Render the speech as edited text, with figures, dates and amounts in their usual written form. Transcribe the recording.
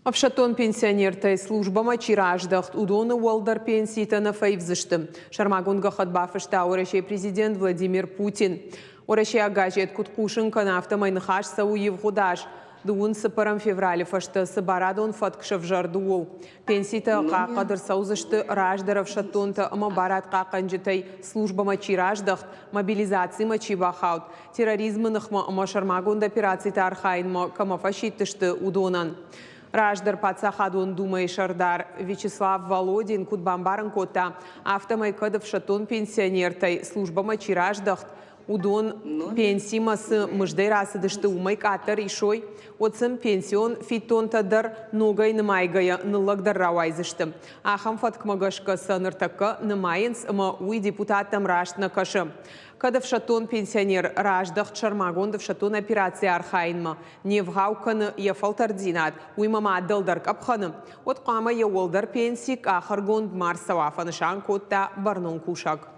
Ӕфсӕддон пенсионертӕй службӕмӕ чи раздӕхт, уыдоны уӕлдӕр пенситӕ нӕ фӕивдзысты. Сӕрмагонд гӕххӕтт бафыста Уӕрӕсейы президент Владимир Путин. Уӕрӕсейаг газет куыд хъусын кӕны, афтӕмӕй ныхас цӕуы ивгъуыд аз дыууын цыппӕрӕм февралы фӕстӕ цы барадон фӕтк сӕвзӕрд, ууыл. Пенситӕ хъахъхъӕд ӕрцӕудзысты раздӕр ӕфсӕддонтӕ ӕмӕ барадхъахъхъӕнджытӕй службӕмӕ чи раздӕхт, мобилизацимӕ чи бахауд, терроризмы ныхмӕ ӕмӕ сӕрмагонд операциты архайынмӕ кӕмӕ фӕсидтысты, уыдонӕн. Раздӕр Паддзахадон Думӕйы сӕрдар Вячеслав Володин куыд бамбарын кодта, афтӕмӕй кӕд ӕфсӕддон пенсионертӕй службӕмӕ чи раздӕхт, уыдон пенсимӕ цы мыздӕй рацыдысты, уымӕй къаддӕр исой, уӕд сын пенсион фиддонтӕ дӕр ногӕй нымайгӕйӕ ныллӕгдӕр рауайдзысты. Ахӕм фӕткмӕ гӕсгӕ сӕ ныртӕккӕ нымайынц ӕмӕ уый депутаттӕм раст нӕ кӕсы. Кӕд ӕфсӕддон пенсионер раздӕхт сӕрмагонд ӕфсӕддон операцийы архайынмӕ, не вгъау кӕны йӕ фӕлтӕрддзинад, уыимӕ ма дӕлдӕр къӕпхӕны, уӕд хъуамӕ йӕ уӕлдӕр пенси къахыргонд ма рцӕуа, фӕнысан кодта бӕрнон кусӕг.